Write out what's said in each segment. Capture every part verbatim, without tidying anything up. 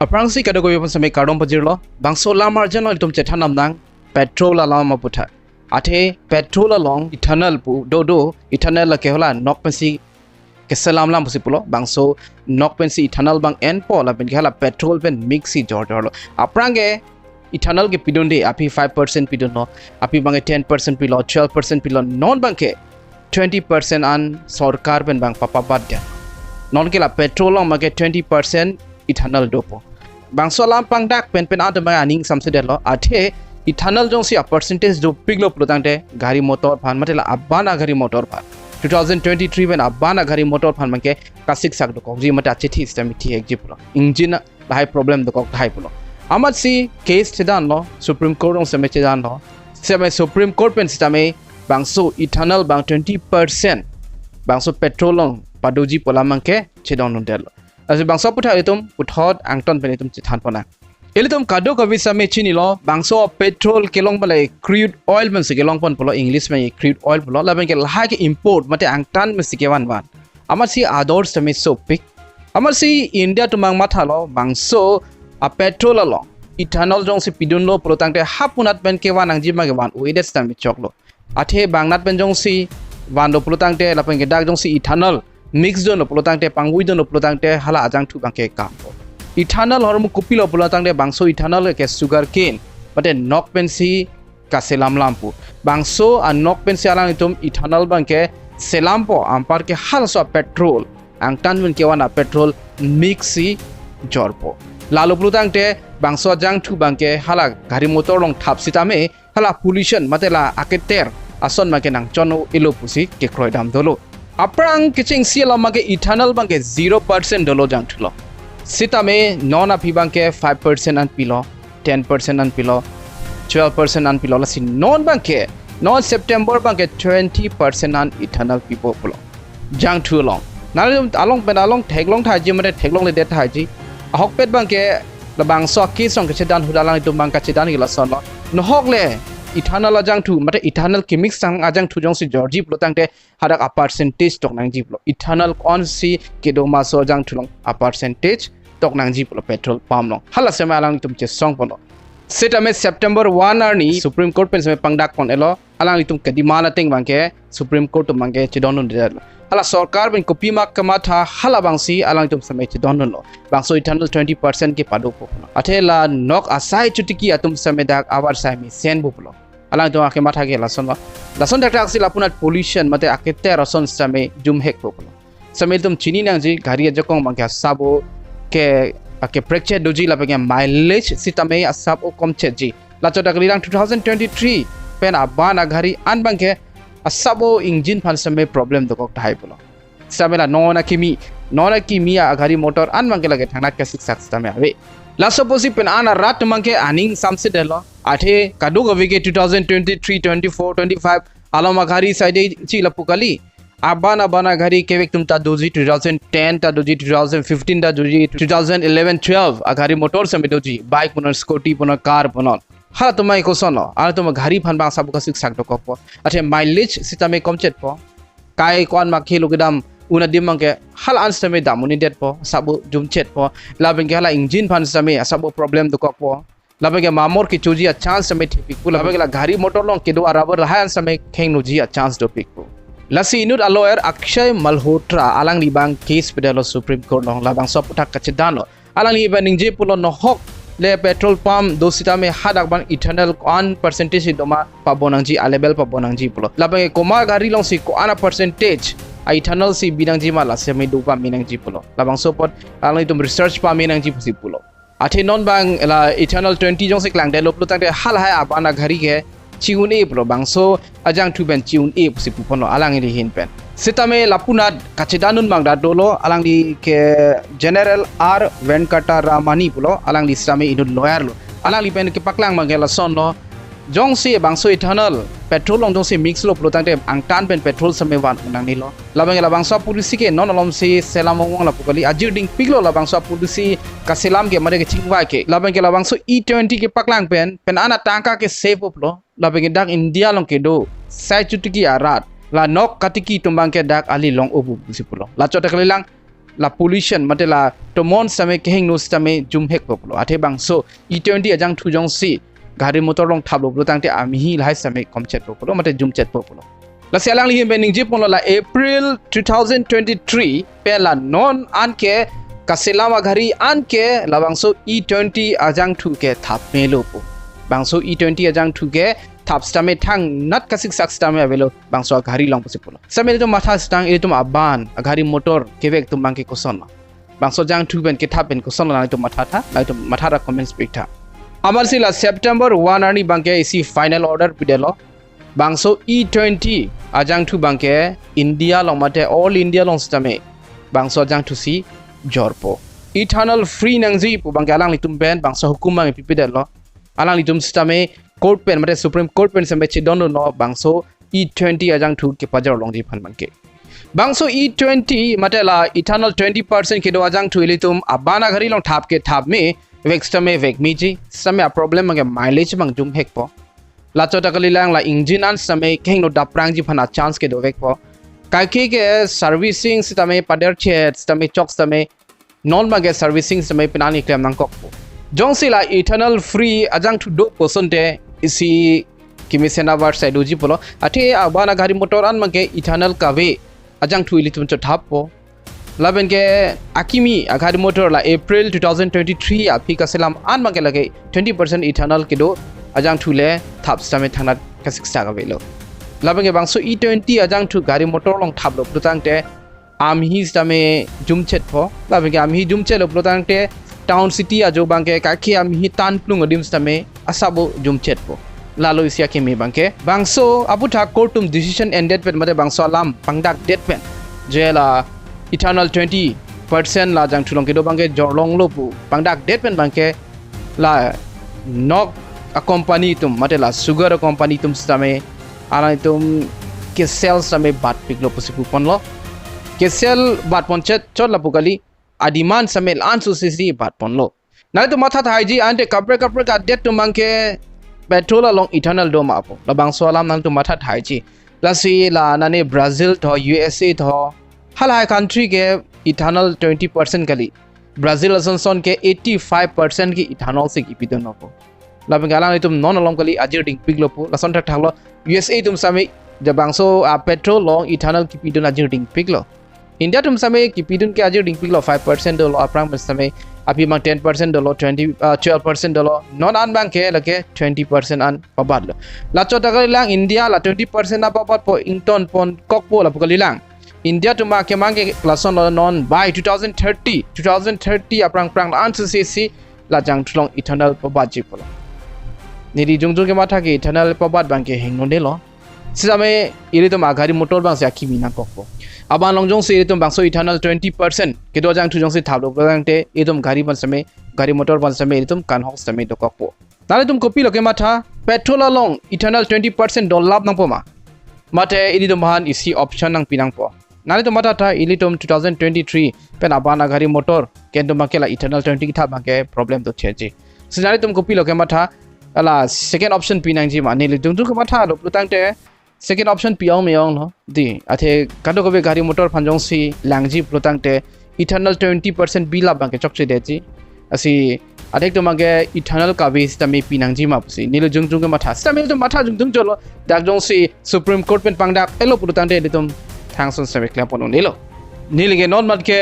Aphrangsi kadokave aphan seme kardom pajirlo, bangso alam arjan along ilitum chethan damnang petrol alam aputhak. Athe petrol along ethanol pu do do, ethanol lake hala nok pensi keselam lam pusi pulo, bangso nok pensi ethanol abang enpo lapen ke hala petrol pen mix si jor jorlo. Aphrang ke ethanol ke pidunde, aphi five percent pidunlo, aphi abang ke ten percent pilo, twelve percent pilo, non abang ke twenty percent an sorkar pen abang papabat dia. Non ke la petrol along abang ke twenty percent ethanol dopo. Bangso alam pangdak pen pen atum abang aning samse detlo, athe ethanol jongsi a percentage dopiklo pulotangte gari motor aphan, mate la aban a gari motor aphan, two thousand twenty-three pen aban a gari motor aphan abang ke kasiksak dokokji mate achithi sitame thihekji pulo. Engine lahai problem dokok tahai pulo. Amatsi case chedanlo, Supreme Court along seme chedanlo. Seme Supreme Court pen sitame bangso ethanol abang twenty percent bangso petrol along padoji pu alam abang ke chedondundetlo. Lasi bangso aputhak ilitum puthot angton pen ilitum chethan ponnang. Ilitum kadokave seme chinilo, bangso petrol kelong abang le crude oil pensi kelongpon pulo, English pen crude oil pulo, lapen ke lahai ke import mate angtan pensi kevanvan. Amatsi ador seme sopik. Amatsi India atum abang mathalo, bangso a petrol along ethanol jongsi pidunlo pulotangte hapunat pen kevan nangji ma kevan-o-edet sitame choklo. Athe bang nat pen jongsi vanlo pulotangte lapen ke dak jongsi ethanol mix dunlo pulotangte, pangvoi dunlo pulotangte hala ajangthu abang ke kampo. Ethanol ahormu kopilo pulotangte bangso ethanol ke sugar cane mate nok pensi kaselam lam pu. Bangso a nok pensi alanglitum ethanol abang ke selampo, anparke halaso a petrol, angtan pen kevan a petrol mix si jorpo. Lalo pulotangte bangso ajangthu abang ke hala gari motor along thap sitame hala pollution mate la aketer ason abang ke nangchon-o-elo pusi kekroi dam dolo. Aphrang kechengsi alam abang ke ethanol abang ke zero percent dolo jangthu along. Sitame non aphi abang ke five percent an pilo, ten percent an pilo, twelve percent an pilo, lasi non abang ke, non September abang ke twenty percent an ethanol pipo pulo jangthu along. Nangtum along pen along theklong tahai ji mate theklongledet tahai ji. Ahokpet abang ke labangso a case along kechedan ahut alanglitum abang kachedan ke lasonlo. Nahok le ethanol ajangthu mate ethanol kemix sang ajangthu jongsi jorji pulotangte hadak a percentage tok nangji pulo. Ethanol ko-ansi kedo ma, laso ajangthu along a percentage tok nangji pulo petrol pump along. Hala seme alanglitum chesong ponlo. Sitame September one arni Supreme Court pen seme pangdak pon-elo. Alanglitum kedemand ateng abang ke Supreme Court atum abang ke chedondundetlo. Hala sorkar pen kopima kamatha hala abangsi alanglitum seme chedondunlo. Bangso ethanol twenty percent kepadopo pulo. Athe la nok asai chotiki atum seme dak abar sai mesenpo pulo. Alanglitum akematha ke lasonlo. Lason thakthak si lapunat pollution mate aketer ason sitame jumhekpo pulo. Sitame ilitum chini nangji gari ajakong abang ke asap-o ke, akeprekche doji lapen ke mileage sitame asap-o komchetji. Lachot akalilang two thousand twenty-three pen aban a gari an abang ke asap-o engine aphan sitame problem dokok tahai pulo. Sitame la non akimi, non akimi a gari motor an abang ke lake thangnat kasiksak sitame ave. Laso apotsi pen an arat atum abang ke aning samse detlo. Athe kadokave ke two thousand twenty-three, twenty-four, twenty-five along a gari saideji lapu kali. Aban aban a gari kevek atum ta doji, two thousand ten ta doji, two thousand fifteen ta doji, two thousand eleven twelve a gari motor sitame doji, bike punon, scooty punon, car punon. Halatum abang kosonlo, halatum gari aphan abang asap-o kasiksak dokokpo. Athe mileage sitame komchetpo. Kai ko-an ma kilo kedam un adim abang ke hala an sitame dam un-edetpo, asap-o jumchetpo. Lapen ke hala engine aphan sitame asap-o problem dokokpo. Lapen ke mamor kechoji a chance sitame thepikpo. Lapen ke la gari motor along kedo a rubber lahai an sitame khengnoji a chance dopikpo. Lasi inut a lawyer Akshay Malhotra alangli abang case pedetlo Supreme Court along, labangso aputhak kachedanlo. Alangli abang ningje pulo, nahok le petrol pump do sitame hadak abang ethanol ko-an percentage si doma pabon nangji, a level pabon nangji pulo. Lapen ke komat gari alongsi ko-an a percentage a ethanol si bi nangji ma, la sitame do pame nangji pulo. Labangso apot alanglitum research pame nangji pusi pulo. Athe non abang la ethanol twenty jongsi klangdetlo pulotangte halahai aban a gari ke chi-un-e pulo, bangso ajangthu pen chi-un-e pusi puponlo alangli ahin pen. Sitame lapunat kachedandun abang ta dolo, alangli ke General R Venkataramani pulo, alangli sitame inut lawyer lo. Alangli pen kepaklang abang ke lasonlo. Jongsi bangso ethanol petrol along jongsi mix lo pulotangte angtan pen petrol sitame van un nangnelo. Lapen ke labangso a policy ke non malomsi selam ong ong lapu kali, ajir dingpiklo labangso a policy kaselam ke mate kachingvai ke. Lapen ke labangso E twenty kepaklang pen, pen an atangka ke save up lo. Lapen ke dak India along kedo sai chotiki arat, la nok katiki atum abang ke dak ali long-o pu pusi pulo. Lachot akalilang la pollution mate la tomon sitame kehingno sitame jumhekpo pulo. Athe bangso E twenty ajangthu jongsi gari motor along thaplo pulo tangte amihi lahai sitame komchetpo pulo mate jumchetpo pulo. Lasi alangli ahin pen ningjeponlo, la April two thousand twenty-three pen la non anke kaselam agari anke labangso E twenty ajangthu ke thap melo pu. Bangso E twenty ajangthu ke thap sitame thangnat kasiksak sitame avelo bangso agari along pusi pulo. Sitame ilitum matha sitang, ilitum aban agari motor kevek atum abangke kosonlo? Bangso ajangthu pen kethap pen kosonlo, nangtum mathatha, nangtum mathatha comments pi tha. Amatsi la September one arni abangke isi final order pidetlo. Bangso E twenty ajangthu abangke India along mate all India along sitame bangso ajangthu si jorpo. Ethanol free nangji pu abangke alanglitum pen bangso hukum abang pipidetlo. Alanglitum sitame court pen mate Supreme Court pen sitame chedondunlo bangso E twenty ajangthu kepajor longji aphan abangke. Bangso E twenty mate la ethanol twenty percent kedo ajangthu ilitum aban agari along thap ke thap me, vek sitame vek meji, sitame a problem abangke mileage abang jumhekpo. Lachot ta kalilang, la engine an sitame kehingno dapprangji aphan a chance kedovekpo. Kaike ke servicing sitame paderchet sitame chok sitame non abangke servicing sitame penang ni klem nangkokpo. Jongsi la ethanol free ajangthu do pu asonte isi kemesen avar sai doji pulo. Athe aban agari motor an abangke ethanol kave ajangthu ilitum chothappo. Lapenke akimi agari motor la April two thousand twenty-three aphi kaselam an abangke lake twenty percent ethanol kedo ajangthu le thap sitame thangnat kasiksak avelo. Lapenke bangso E twenty ajangthu gari motor along thaplo pulo tangte amihi sitame jumchetpo. Lapenke amihi jumchetlo pulo tangte town city ajo abangke kaike amihi tan plung adim sitame asabo jumchetpo. Lalo isi akimi abangke bangso aputhak court atum decision endet pen mate bangso alam pangdakdet pen je la ethanol twenty percent la ajangthu along kedo abangke jorlonglo pu pangdakdet pen abangke la nok a company atum mate la sugar a company atum sitame alanglitum kesel sitame batpiklo pusi puponlo. Kesel batpon chot chot lapu kali, a demand sitame la-an susi si batponlo. Nangtum mathathaiji, ante kaprek kaprek adet atum abangke petrol along ethanol do ma pu. Labangso alam nangtum mathathaiji. Lasi la nane Brazil tho, U S A tho, halahai country ke ethanol twenty percent kali. Brazil ason son ke eighty-five percent ke ethanol si kipidun pu. Lapenke alanglitum non along kali ajir dingpiklo pu. Lason thakthaklo, U S A atum sitame jabangso a petrol along ethanol kipidun ajir dingpiklo. India atum sitame kipidun ke ajir dingpiklo, five percent dolo, aphrang pen sitame aphi abang ten percent dolo, twenty, ah, twelve percent dolo, non an abangke lake twenty percent an pabatlo. Lachot ta kalilang, India la twenty percent an pabatpo, ingtonponkokpo lapu kalilang. India atum akemang ke lasonlo, non by two thousand thirty, two thousand thirty aphrang phrang la-an susi si la ajangthu along ethanol pabatji pulo. Neli jongjong kematha ke ethanol pabat abangke hingnonelo. Sitame ilitum agari motor abangsi akimi nangkokpo. Aban along jongsi ilitum bangso ethanol twenty percent kedo ajangthu jongsi thaplo pulo tangte ilitum gari abang sitame, gari motor abang sitame ilitum kanghok sitame dokokpo. Nanglitum kopilo kematha, petrol along ethanol twenty percent dolap nangpo ma? Mate ilitum aphan isi option nangpi nangpo? Nanglitum mathatha, ilitum two thousand twenty-three pen aban agari motor ke atum abangke la ethanol twenty kethap abangke problem dochotji. Si nanglitum kopilo kematha, hala second option pi nangji ma? Neli jongjong kemathalo pulo tangte second option pi-ong me-onglo. Dei, athe kadokave gari motor aphan jongsi langji pulo tangte ethanol twenty percent bilap abangke chokchedetji. Lasi adek atum abangke ethanol kave sitame pi nangji ma pusi neli jongjong kematha. Sitame ilitum matha jongjong chotlo. Dak jongsi Supreme Court pen pangdak-etlo pulo tangte ilitum thangsun sitame klemponlonelo. Neli ke non mat ke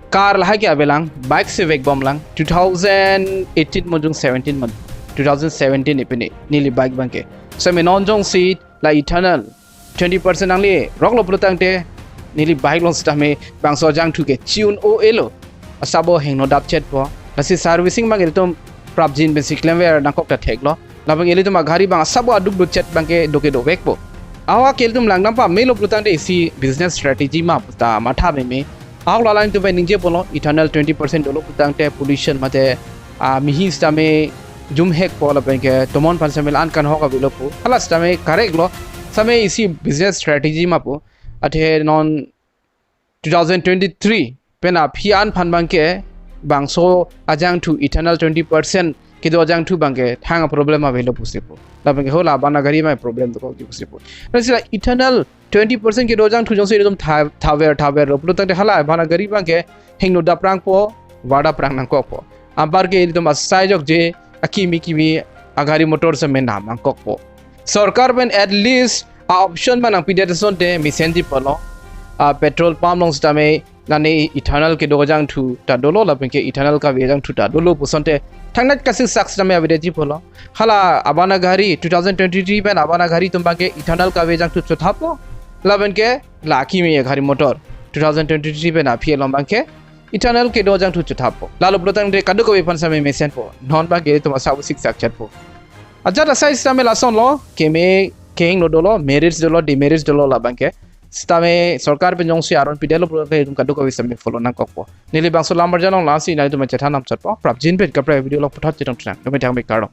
car lahai ke avelang, bike si vekbomlang. Two thousand eighteen manjung seventeen manjung, two thousand seventeen ipine neli bike abangke. Sitame non jongsi la ethanol twenty percent nangle roklo pulo tangte neli bike along sitame bangso ajangthu ke chi-un-o-elo. Asabo hingno dapchetpo. Lasi servicing abang ilitum prapjin pensi klemver nangkok ta theklo. Labang ilitum agari abang asabo aduk dochet abangke doke dovekpo. Ahok ke ilitum langdam pamelo pulo tangte isi business strategy ma puta matha meme. Ahok la alanglitum pen ningjeponlo, ethanol twenty percent dolo pulo tangte pollution mate, ah, mihi sitame jumhekpo lapenke tomon aphan sitame la-an kanghok avelo pu. Hala sitame correct lo. Sitame isi business strategy ma pu. Athe non two thousand twenty-three pen aphi an aphan abangke bangso ajangthu ethanol twenty percent kedo ajangthu abangke thang a-problem avelo pusi pu. Labangke hala aban agari ma problem dokok pusi pu. Lasi la ethanol twenty percent kedo ajangthu jongsi ilitum tha-, thaver thaver lo pulotangte hala aban agari abangke hingno daprangpo, vada prang nangkokpo. Anparke ilitum asai jokje akimi kimi agari motor seme nam nangkokpo. Sorkar pen at least a-option ma nangpidet asonte mesenji pulo. A-petrol pump along sitame nane ethanol kedo ajangthu ta dolo, labangke ethanol kave ajangthu ta dolo pu asonte thangnat kasiksak sitame avedetji pulo. Hala aban agari two thousand twenty-three pen aban agari atum abangke ethanol kave ajangthu chothappo. Labangke la akimi agari motor two thousand twenty-three pen aphi along abangke ethanol kedo ajangthu chothappo. Lalo pulotangte kadokave aphan sitame mesenpo. Non abangke ilitum asap siksak chatpo. Ajat asai sitame lasonlo, keme kehingno dolo, merits dolo, demerits dolo labangke. Sitame sorkar pen jongsi aron pidetlo pulotangte ilitum kadokave sitame follow nangkokpo. Neli bangso Lambarjan Longlangso nanglitum chethan nangchotpo. Prapjin pen kaprek video along puthot chetong thunang. Kami thang me kardom.